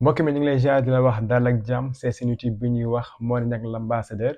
mbokk mi ñu ngi lay ziar di la wax dal ak jàmm c'est seen YouTube bi ñuy wax Mor Niang l'ambassadeur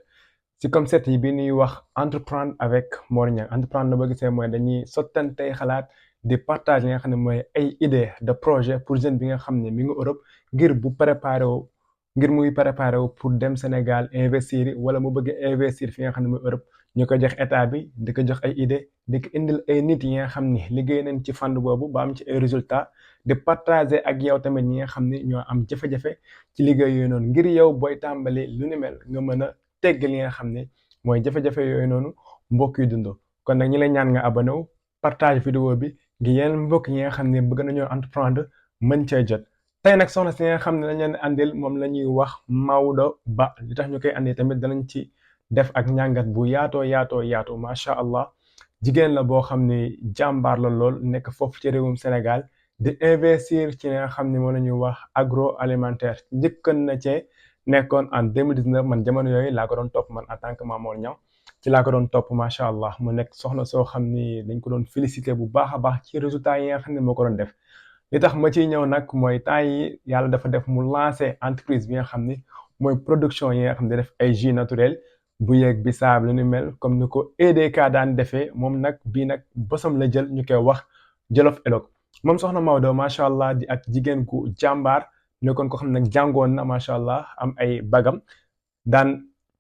si comme set yi bi ñuy wax entreprendre avec Mor Niang entreprendre boo gisee mooy dañuy sottantey xalaat di partage li nga xam ne mooy ay idée de projet pour jeune bi nga xam ne mi ngi Europe ngir bu préparé wu ngir muy préparé wu pour dem Sénégal investir wala mu bëgg investir fi nga xam ne mooy Europe ñu ko jox état bi di ko jox ay idée di ko indil ay nit yi nga xam ni liggéey nañ ci fànn boobu ba am ci ay résultats di partager ak yow tamit ñi nga xam ni ñoo am jafe-jafe ci liggéey yooyu noonu ngir yow booy tàmbali lu ni mel nga mën a tegg li nga xam ne mooy jafe-jafe yooyu noonu mbokk yi dund kon nag ñi lay ñaan nga abonné wu partage vidéo bi ngir yeneen mbokk yi nga xam ne bëgg nañoo entreprendre mën cee jot tey nag soxna si nga xam ne dañ leen andil moom la ñuy wax Maodo Ba li tax ñu koy andi tamit danañ ci def ak njàngat bu yaatoo macha allah jigéen la boo xam ne jàmbaar la lool nekk foofu ci réewum Sénégal di investir ci li nga xam ne moom la ñuy wax agroalimentaire njëkkan na cee nekkoon en 2019 man jamono yooyu laa ko doon topp man en tant que Mamor Niang ci laa ko doon topp macha allah mu nekk soxna soo xam ni dañ ko doon félicité bu baax a baax ci résultats yi nga xam ne moo ko doon def li tax ma ciy ñëw nag mooy temps yi yàlla dafa def mu lancé entreprise bi nga xam ni mooy production yi nga xam ne def ay jus naturel bu yeeg bisaab lu ni mel comme ni ko EDK daan defee moom nag bii nag bosam la jël ñu koy wax Jolof Elog moom soxna Maodo macha allah di ak jigéen ku jàmbaar nekkoon ko xam ne nag jàngoon na macha allah am ay bagam daan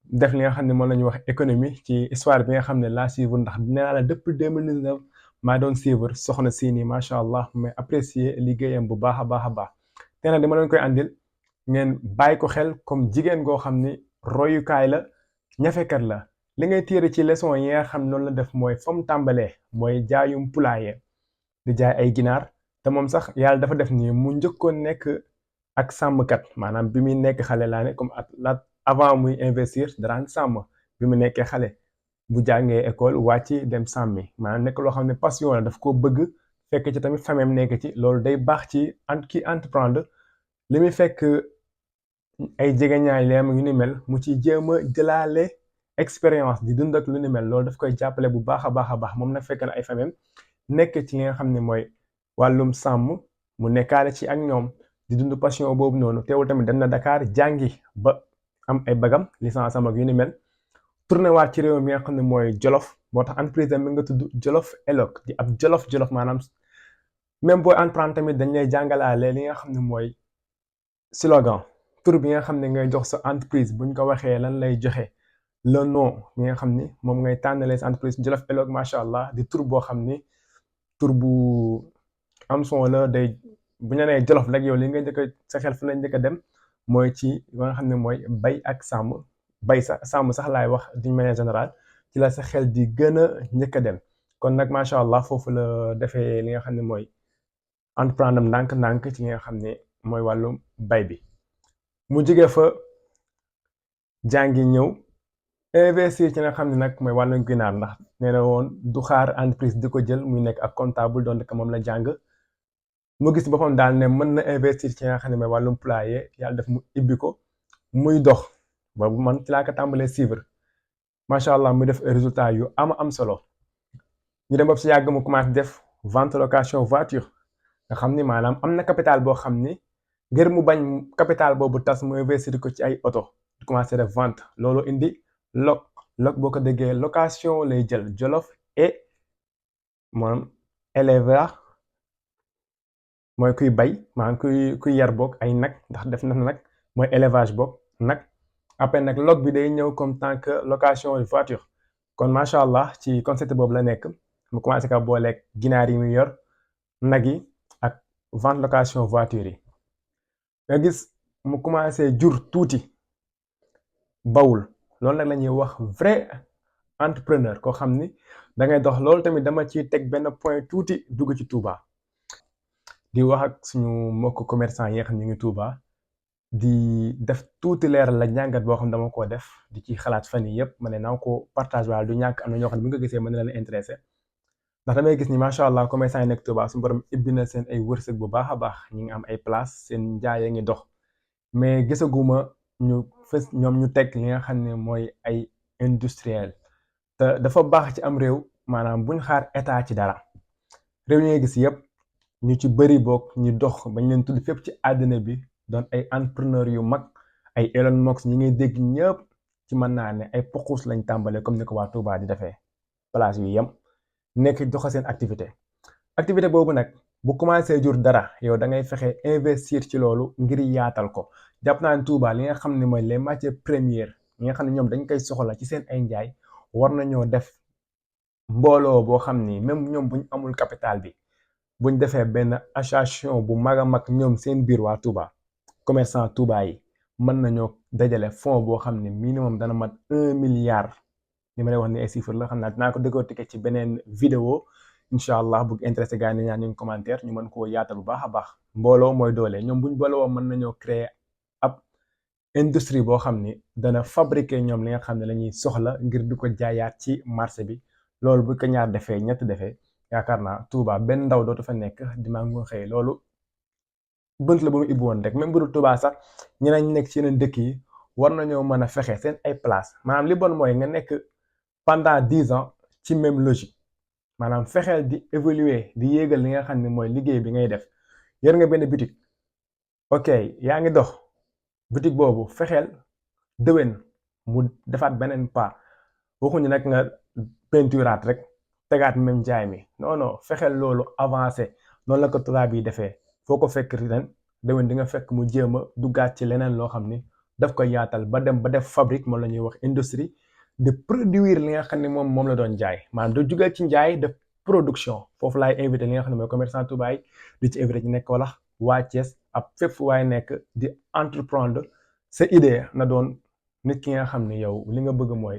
def li nga xam ne moom la ñuy wax économie ci histoire bi nga xam ne laa suivre ndax nee naa la depuis 2019 maa doon suivre soxna sii nii macha allah mais apprécier liggéeyam bu baax a baax a baax te nag dama leen koy andil ngeen bàyyi ko xel comme jigéen goo xam ni royukaay la ñafekat la li ngay tiire ci leçon yi nga xam noonu la def mooy fa mu tàmbalee mooy jaayum poulailler di jaay ay ginaar te moom sax yàlla dafa def nii mu njëkkoon nekk ak sàmmkat maanaam bi muy nekk xale laa ne comme at avant muy investir daraan sàmm bi mu nekkee xale bu jàngee école wàcc dem sàmmi maanaam nekk loo xam ne passion la daf ko bëgg fekk ci tamit famem nekk ci loolu day baax ci ki entreprendre li muy fekk ay jegeñaay leem yu ni mel mu ci jéem a jëlaale expérience di dund ak lu ni mel loolu daf koy jàppale bu baax a baax moom nag fekk na ay famem nekk ci li nga xam ne mooy wàllum sàmm mu nekkaale ci ak ñoom di dund passion boobu noonu teewul tamit dem na Dakar jàngi ba am ay bagam licence am ak yu ni mel tourné waat ci réew mi nga xam ne mooy Jolof moo tax entreprise am mi nga tudd Jolof Elog di ab Jolof maanaam même booy entreprendre tamit dañ lay jàngalaale li nga xam ne mooy slogan tur bi nga xam ne ngay jox sa entreprise buñ ko waxee lan lay joxe le nom bi nga xam ni moom ngay tànnalee sa entreprise Jolof Elog macha allah di tur boo xam ni tur bu am son la day bu ñu nee Jolof rek yow li nga njëkk a sa xel fa la njëkk a dem mooy ci ba nga xam ne mooy bay ak sàmm bay sax sàmm sax laay wax d'une manière générale ci la sa xel di gën a njëkk a dem kon nag macha allah foofu la defee li nga xam ne mooy entreprendre am ndànk-ndànk ci li nga xam ne mooy wàllum bay bi mu jóge fa jàngi ñëw investir ci nga xam ne nag mooy wàllum ginaar ndax nee na woon du xaar entreprise di ko jël muy nekk ak comptable doon que moom la jàng mu gis boppam daal ne mën na investir ci nga xam ne mooy wàllum poulailler yàlla def mu ibbi ko muy dox boobu man ci laa ko tàmbalee suivre macha allah mu def résultat yu am solo ñu dem ba si yàgg mu commencé def vente location voiture nga xam ni maanaam am na capital boo xam ni ngir mu bañ capital boobu tas mu investir ko ci ay oto di commencé def vente loolu indi lok boo ko déggee location lay jël Jolof et moom éleveur mooy kuy bay maanaam kuy yar boog ay nag ndax def na nag mooy élevage boog nag après nag log bi day ñëw comme tant que location de voiture kon macha allah ci concept boobu la nekk mu commencé ka booleeg ginaar yi muy yor nag yi ak vente location voiture yi nga gis mu commencé jur tuuti bawul loolu nag la ñuy wax vrai entrepreneur koo xam ni da ngay dox loolu tamit dama ciy teg benn point tuuti dugg ci Touba di wax ak suñu mbokk commerçant yi nga xam ñu ngi Touba di def tuuti leeral la njàngat boo xam dama koo def di ci xalaat fan yii yëpp ma ne naa ko partage waale du ñàkk am na ñoo xam ne bu nga gisee mën na leen intéressé ndax damay gis ni macha allah commerçant yi nekk Touba suñu borom ibbi na seen ay wërsëg bu baax a baax ñi ngi am ay place seen njaay a ngi dox mais gisaguma ñu fës ñoom ñu teg li nga xam ne mooy ay industriel te dafa baax ci am réew maanaam buñ xaar état ci dara réew yi nga gis yëpp ñu ci bëri boog ñu dox bañ leen tudd fépp ci àddina bi doon ay entrepreneur yu mag ay Elon Musk ñi ngay dégg ñëpp ci mën naa ne ay pokus lañ tàmbalee comme ni ko waa Touba di defee place yu yem nekk doxa seen activité boobu nag bu commencé jur dara yow da ngay fexe investir ci loolu ngir yaatal ko jàpp naa ne Touba li nga xam ne mooy les matières premières li nga xam ne ñoom dañ koy soxla ci seen ay njaay war nañoo def mbooloo boo xam ni même ñoom buñ amul capital bi buñ defee benn association bu mag a mag ñoom seen biir waa Touba commerçant Touba yi mën nañoo dajale fonds boo xam ne minimum dana mat 1 milliard li ma lay wax ni ay chiffres la xam naa dinaa ko décortiquer ci beneen vidéo incha allah bu intéressé gars yi ñaan ñu commentaire ñu mën koo yaatal bu baax a baax mbooloo mooy doole ñoom buñ booloo mën nañoo créer ab industrie boo xam ni dana fabriquer ñoom li nga xam ne la ñuy soxla ngir di ko jaayaat ci marché bi loolu bu ko ñaar defee ñett defee yaakaar naa Touba benn ndaw dootu fa nekk dimaa ngi xëy loolu bënt la bu mu ibbi woon rek même bu dul Touba sax ñeneen ñi nekk ci yeneen dëkk yi war nañoo mën a fexe seen ay place maanaam li bon mooy nga nekk pendant 10 ans ci même logique maanaam fexeel di évoluer di yéegal li nga xam ne mooy liggéey bi ngay def yor nga benn boutique ok yaa ngi dox boutique boobu fexeel déwén mu defaat beneen pas waxuñu nag nga peinturaat rek tegaat même jaay mi non non fexeel loolu avancé noonu la ko tubaab yi defee foo ko fekk ren déwén di nga fekk mu jéem a duggaat ci leneen loo xam ni daf ko yaatal ba dem ba def fabrique moom la ñuy wax industrie de produire li nga xam ne moom la doon jaay maanaam da jugee ci njaay def production foofu laay invité li nga xam ne mooy commerçant Touba yi di ci invité ci nekk wala waa Thiès ab fépp waaye nekk di entreprendre sa idée na doon nit ki nga xam ne yow li nga bëgg mooy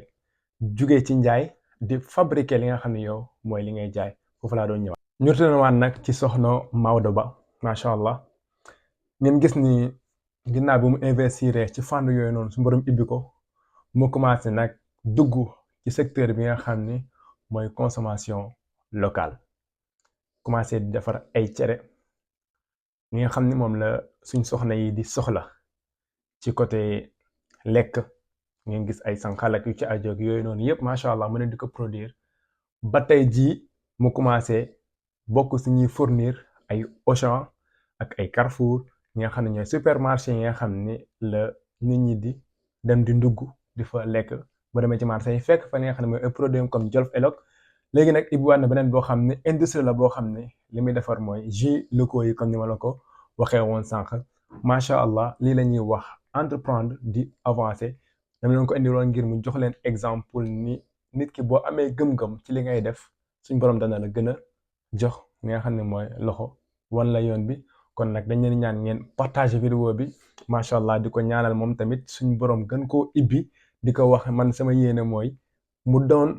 jugee ci njaay di fabriquer li nga xam ne yow mooy li ngay jaay foofu laa doon ñëwaat. ñu retourné nag ci soxna Maodo Ba macha allah ngeen gis ni ginnaaw bi mu investir ci fànn yooyu noonu su borom ibbi ko mu commencé nag dugg ci secteur bi nga xam ni mooy consommation locale commencé di defar ay cere li nga xam ni moom la suñ soxna yi di soxla ci côté lekk ngeen gis ay sànqalak yu ci ajoog yooyu noonu yëpp macha allah mu ne di ko produire ba tey jii mu commencé bokk si ñuy fournir ay Auchan ak ay Carrefour ñi nga xam ne ñooy supermarché yi nga xam ni la nit ñi di dem di ndugg di fa lekk ba demee ci marché yi fekk fa li nga xam ne mooy ay produits comme Jolof Elok léegi nag ibbiwaat na beneen boo xam ne industrie la boo xam ne li muy defar mooy jus locaux yi comme ni ma la ko waxee woon sànq macha allah lii la ñuy wax entreprendre di avancer dama leen ko indiloon ngir mu jox leen exemple ni nit ki boo amee gëm-gëm ci li ngay def suñ borom dana la gën a jox li nga xam ne mooy loxo wan la yoon bi kon nag dañ leen ñaan ngeen partager vidéo bi macha allah di ko ñaanal moom tamit suñ borom gën koo ibbi di ko wax man sama yéene mooy mu doon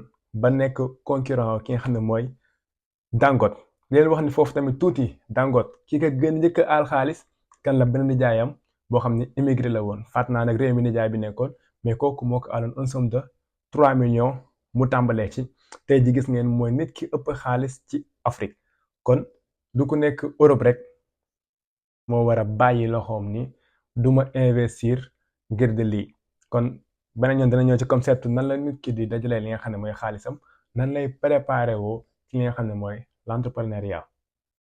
ba nekk concurrent ki nga xam ne mooy Dangote leen wax ni foofu tamit tuuti Dangote ki ko gën njëkk aal xaalis kan la benn nijaayam boo xam ne immigré la woon faat naa nag réew mi nijaay bi nekkoon mais kooku moo ko aaloon un somme de 3 millions mu tàmbalee ci tey ji gis ngeen mooy nit ki ëpp xaalis ci Afrique kon du ku nekk Europe rek moo war a bàyyi loxoom ni duma investir ngir de lii kon beneen yoon dina ñëw ci concept nan la nit ki di dajalee li nga xam ne mooy xaalisam nan lay préparé woo ci li nga xam ne mooy l'entrepreneuriat